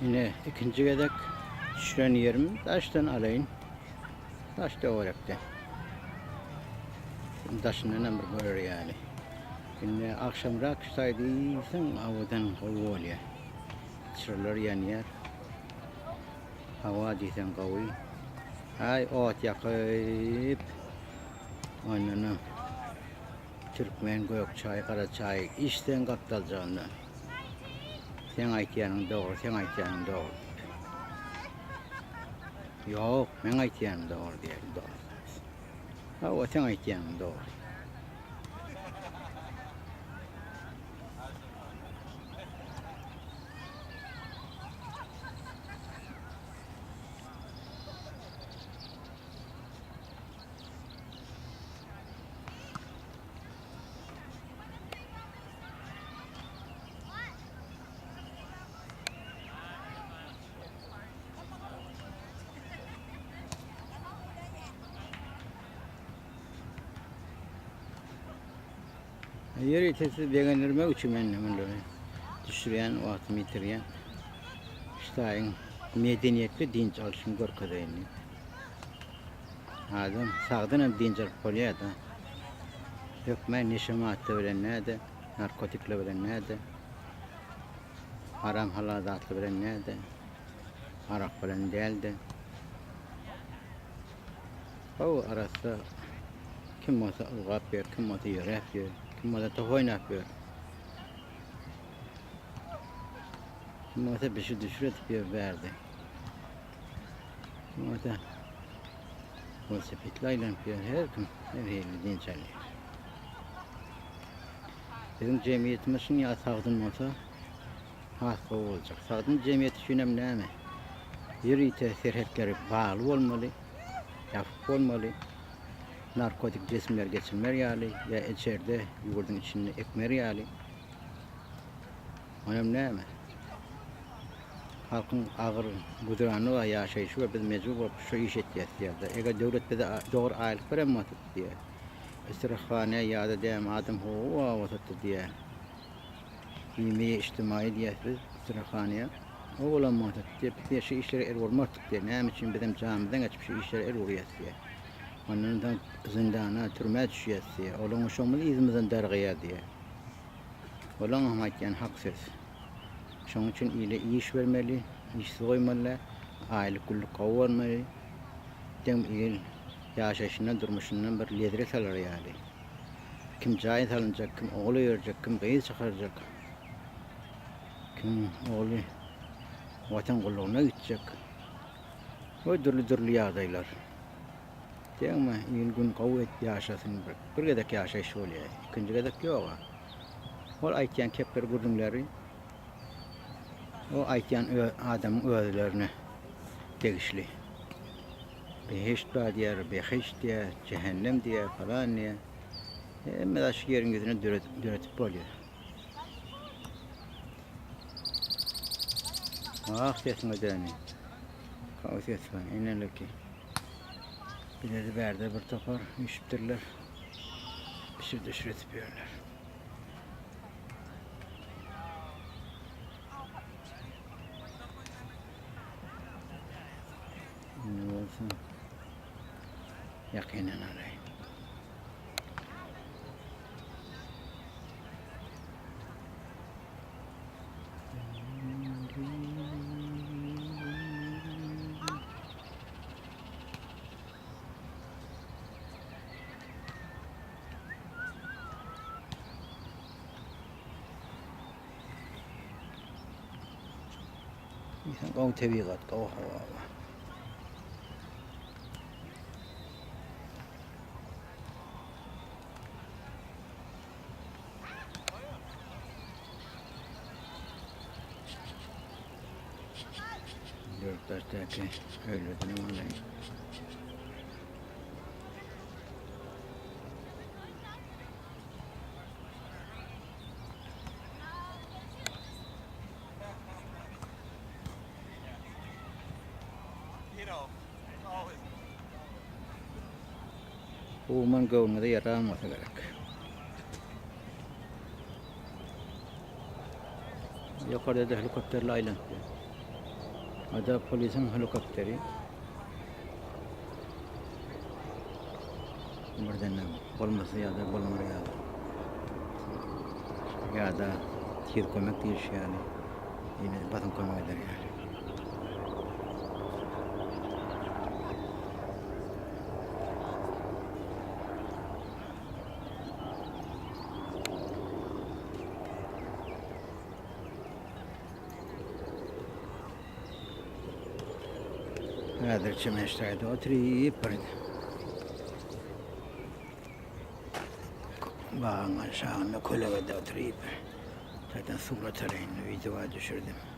Ine ikinji gezek düşüren ýerim daşdan alaýyn. Daş töwerekde. Daşyndan hem bir görer ýaly. Indi agşamrak şu taýda iýseň awadan gowy bolýar. Çyralar ýanýar. Hawa diýseň gowy. Aý ot ýakyp. Ondan Türkmen gök çaý gara çaý içseň gapdaljagynda. Seň aýtýanyň dogry, seň aýtýanyň dogry diýip. Ýok, meň aýtýanym dogry diýeli dostumyz. Hawa, seň aýtýanyň dogry. Ýörite sizi begendirmek üçin men munlary düşürýän, wagtymy ýitirýän. Ştaýyň medeniýetli dynç alşyny görkezeýin diýip. Adam sagdyn hem dynç alyp bolýar-da. Hökmän neşe madda bilen näde, narkotikler bilen näde, haram halal zatlar bilen näde, arak bilen dälde. Gowy arassa kim bolsa ylgap ýör, kim bolsa ýöräp ýör, kim bolsa top oýnap ýör. Kim bolsa bişi düşür edip ýör bärde. Kim bolsa welosipedli aýlanyp ýör, her kim her hili dynç alýar. Biziň jemgyýetimiz şuny ýaly sagdyn bolsa has gowy boljak. Sagdyn jemgyýet üçin hem näme? Ýörite serhetleri bagly bolmaly, ýapyk bolmaly. Narkotik jisimler geçirmer ýaly ýa içerde ýurduň içinde ekmer ýaly. Onam näme? Halkyň agyr güzerany bar, ýaşaýşy bar, biz mejbur bolup şu iş etýäs diýýärler. Eger döwlet bize dogry aýlyk beren bolsa diýýär. Istrahhana ýa-da däm adam hukugy bar bolsa diýýär. Bime ijtimaýy diýýäs biz istrahhana. O bolan bolsa diýýär, biz diýýär şu işlere el urmardyk diýýär. Näme üçin bizem janymyzdan geçip şu işlere el urýas diýýär. Ondan soň zindana, türmä düşýäs diýýär. Olaň şoňumyz yzymyzdan dargaýar diýýär. Olaňam aýtýany hak söz. Şonuň üçin ile iş bermeli, işsiz goýmaly däl, aýlyk günlük gowy bolmaly. Dem il ýaşaýşyndan, durmuşyndan bir lezzet alar ýaly. Kim jaý salynjak, kim ogul öýerjek, kim gyz çykarjak, kim ogly Watan gullugyna gitjek we dürli-dürli ýagdaýlar. Diýeňmi, il-gün gowy et ýaşasyn bir. Bir gezek ýaşaýyş bolýar, ikinji gezek ýog-a. Ol aýtýan kepler gürrüňleri o aýtýan adamyň özlerine degişli. Behişt bar diýer, behişt diýer, jähennem diýer, falan diýer. Hemme zat şu ýeriň ýüzünde döretip bolýar. Ah sesiňe döneýin. Gowy ses bar, eneleki. Biledi bärde bir topar üýşüpdirler. Pişir düşür edip ýörler. Indi bolsa ýakyndan alaýyn. Gowy tebigat, gowy howa. Dörtdaşdaky öýlerden alaýyn. Umuman göwnüňize ýaran bolsa gerek. Ýokarda-da helikopterler aýlanyp ýör. O-da polisiň helikopteri. Birden bolmasa ýa-da bolmar ýaly. Ýa-da tiz kömek diýiş ýaly. Ýene basym kömek eder ýaly. Häzir çemençdäýde oturyp bir bagyň aşagynda kölegede oturyp zaten surat alayyn, wideo düşürdim.